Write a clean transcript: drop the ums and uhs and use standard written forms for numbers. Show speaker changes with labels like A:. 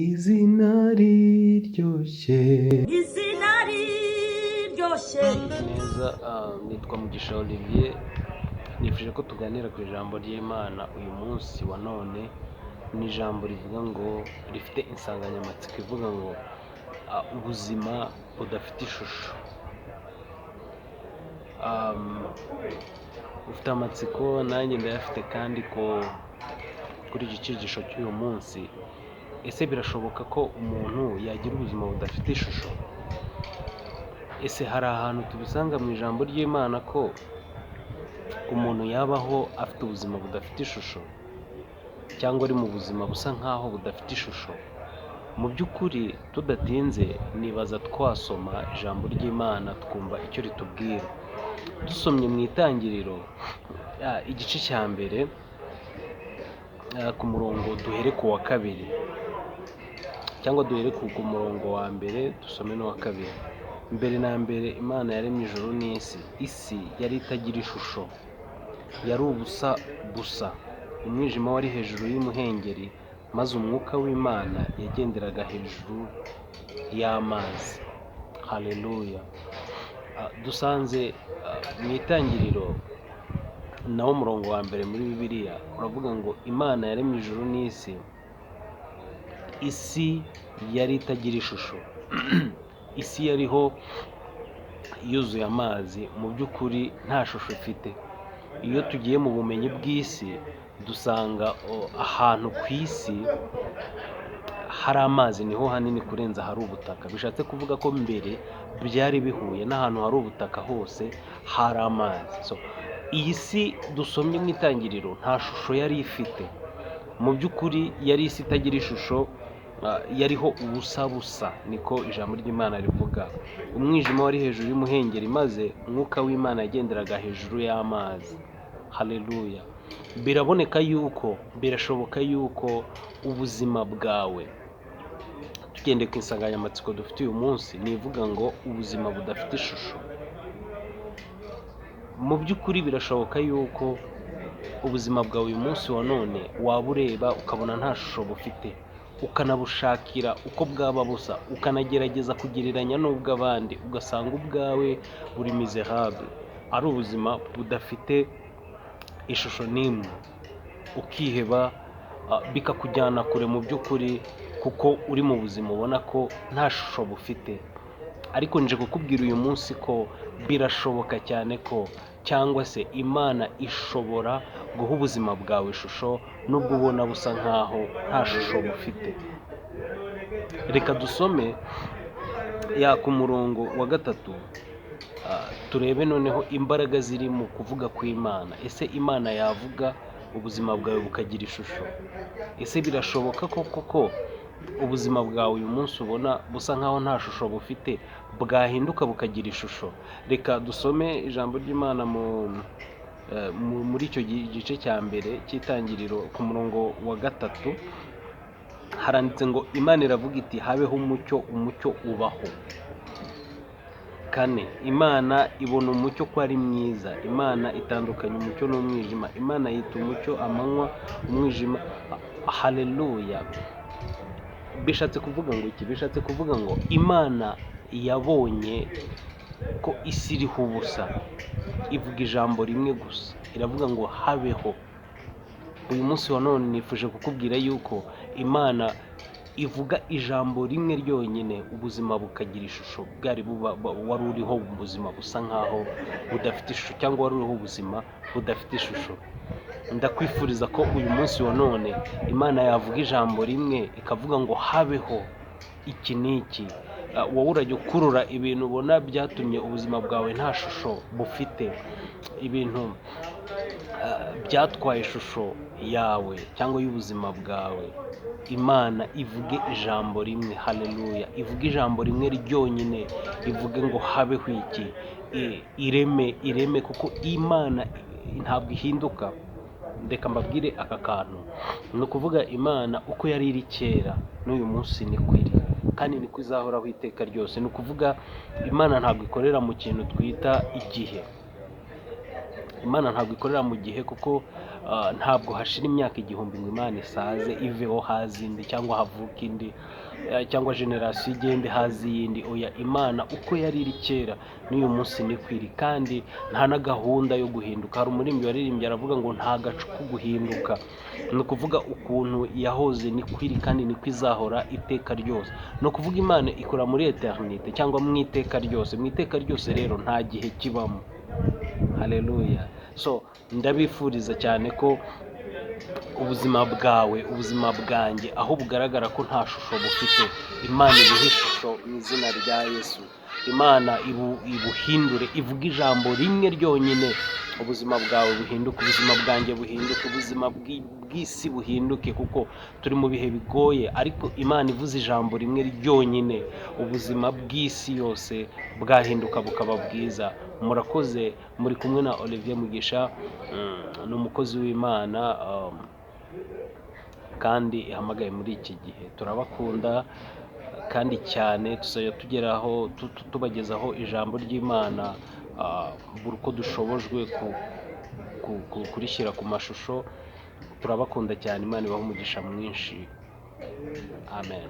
A: Izina riryoshye.
B: Izina riryoshye.
A: Neza, nitwa Mugisha Olivier. Nifuje ko tuganira ku ijambo ry'Imana uyu munsi wa none. Ni ijambo rivuga ngo, rifite insanganyamatsiko ivuga ngo ubuzima budafite ishusho. Ufite amatsiko, nanjye ndayafite, kandi ko kuri iki cyigisho cy'uyu munsi, ese birashoboka ko umuntu yagira ubuzima budafite ishusho? Ese hari ahantu tubisanga mu ijambo ry'Imana ko umuntu yabaho afite ubuzima budafite ishusho, cyangwa ari mu buzima busa nk'aho budafite ishusho? Mu by'ukuri, tudatinze, nibaza twasoma ijambo ry'Imana twumva icyo ritubwira. Dusomye mu Itangiriro, igice cya mbere, ku murongo, duhere ku wa kabiri, cyangwa duhere ku murongo wa mbere, dusome n'uwa kabiri. Mbere na mbere Imana yaremye ijuru n'isi. Isi yari itagira ishusho, yari ubusa gusa. Umwijima wari hejuru y'umuhengeri, maze umwuka w'Imana yagenderaga hejuru y'amazi. Haleluya! Dusanze mu Itangiriro, nawo umurongo wa mbere muri Bibiliya uravuga ngo Imana yaremye ijuru n'isi, isi yari itagira ishusho, isi yariho yuzuye amazi, mu by'ukuri nta shusho ifite. Iyo tugiye mu bumenyi bw'isi, dusanga ahantu ku isi hari amazi niho hanini kurenza ahari ubutaka. Bishatse kuvuga ko mbere byari bihuye n'ahantu hari ubutaka hose hari amazi. So, iyi si dusomye mu Itangiriro nta shusho yari ifite. Mu by'ukuri yari isi itagira ishusho, yariho ubusa busa, niko ijambo ry'Imana rivuga. Umwijima wari hejuru y'umuhengeri, maze umwuka w'Imana yagenderaga hejuru y'amazi. Haleluya! Biraboneka yuko, birashoboka yuko ubuzima bwawe, tugendeye ku insanganyamatsiko dufite uyu munsi, ni ivuga ngo ubuzima budafite ishusho. Mu by'ukuri birashoboka yuko ubuzima bwawe uyu munsi wa none waba ureba ukabona nta shusho bufite, ukanabushakira uko bwaba busa, ukanagerageza kugereranya n'ubw'abandi, ugasanga ubwawe buri misérable, ari ubuzima budafite ishusho n'imwe, ukiheba, bikakujyana kure mu by'ukuri, kuko uri mu buzima ubona ko nta shusho bufite. Ariko nje kukubwira uyu munsi ko birashoboka cyane ko, cyangwa se Imana ishobora guha ubuzima bwawe ishusho, nubwo ubona busa nkaho nta shusho bufite. Reka dusome ya ku murongo wa gatatu, turebe noneho imbaraga ziri mu kuvuga kw'Imana. Ese Imana yavuga ubuzima bwawe bukagira ishusho? Ese birashoboka ko koko ubuzima bwawe uyu munsi ubona busa nkaho nta shusho bufite bwahinduka bukagira ishusho? Reka dusome ijambo ry'Imana muri icyo gice cya mbere cy'Itangiriro, ku murongo wa gatatu. Haranditse ngo: "Imana iravuga iti: 'Habeho umucyo.' Umucyo ubaho." Kane: "Imana ibona umucyo ko ari mwiza. Imana itandukanya umucyo n'umwijima. Imana yita umucyo amanywa, umwijima." Haleluya! Bishatse kuvuga ngo iki? Bishatse kuvuga ngo Imana yabonye ko isi iriho ubusa, ivuga ijambo rimwe gusa, iravuga ngo: "Habeho." Uyu munsi wa none nifuje kukubwira yuko Imana ivuga ijambo rimwe ryonyine, ubuzima bukagira ishusho. Bwari buba wari uriho ubuzima busa nkaho budafite ishusho, cyangwa wari uriho ubuzima budafite ishusho. Ndakwifuriza ko uyu munsi wa none Imana yavuga ijambo rimwe, ikavuga ngo: "Habeho iki n'iki." Wowe urajya ukurura ibintu ubona byatumye ubuzima bwawe nta shusho bufite, ibintu byatwaye ishusho yawe cyangwa y'ubuzima bwawe. Imana ivuge ijambo rimwe. Haleluya! Ivuge ijambo rimwe ryonyine, ivuge ngo: "Habeho iki." Ireme, ireme, kuko Imana ntabwo ihinduka. Reka mbabwire aka kantu. Ni ukuvuga Imana uko yari iri kera, n'uyu munsi niko iri, kandi niko izahoraho iteka ryose. Ni ukuvuga Imana ntabwo ikorera mu kintu twita igihe. Imana ntabwo ikorera mu gihe, kuko Ntabwo hashira imyaka 1000 ngo Imana isaze iveho haza indi, cyangwa havuke indi, cyangwa generasiyo igende haza iyindi. Oya, Imana uko yari iri kera n'uyu munsi niko iri, kandi nta na gahunda yo guhinduka. Hari umuririmbyi waririmbye aravuga ngo nta gacu ko guhinduka. Ni ukuvuga ukuntu yahoze niko iri, kandi niko izahora iteka ryose. Ni ukuvuga Imana ikora muri eternite cyangwa mu iteka ryose. Mu iteka ryose rero nta gihe kibamo. Haleluya. So ndabifuriza cyane ko ubuzima bwawe, ubuzima bwanjye, aho bugaragara ko nta shusho bufite, Imana ibuhe ishusho mu izina rya Yesu. Imana ibuhindure, ivuge ijambo rimwe ryonyine, ubuzima bwawe buhinduke, ubuzima bwanjye buhinduke, ubuzima bw'isi buhinduke, kuko turi mu bihe bigoye. Ariko Imana ivuze ijambo rimwe ryonyine, ubuzima bw'isi yose bwahinduka bukaba bwiza. Murakoze. Muri kumwe na Olivier Mugisha, ni umukozi w'Imana, kandi ihamagaye muri iki gihe. Turabakunda kandi cyane, tuzajya tugeraho tubagezaho ijambo ry'Imana, buri uko dushobojwe kurishyira ku mashusho. Turabakunda cyane, Imana ibahe umugisha mwinshi. Amen.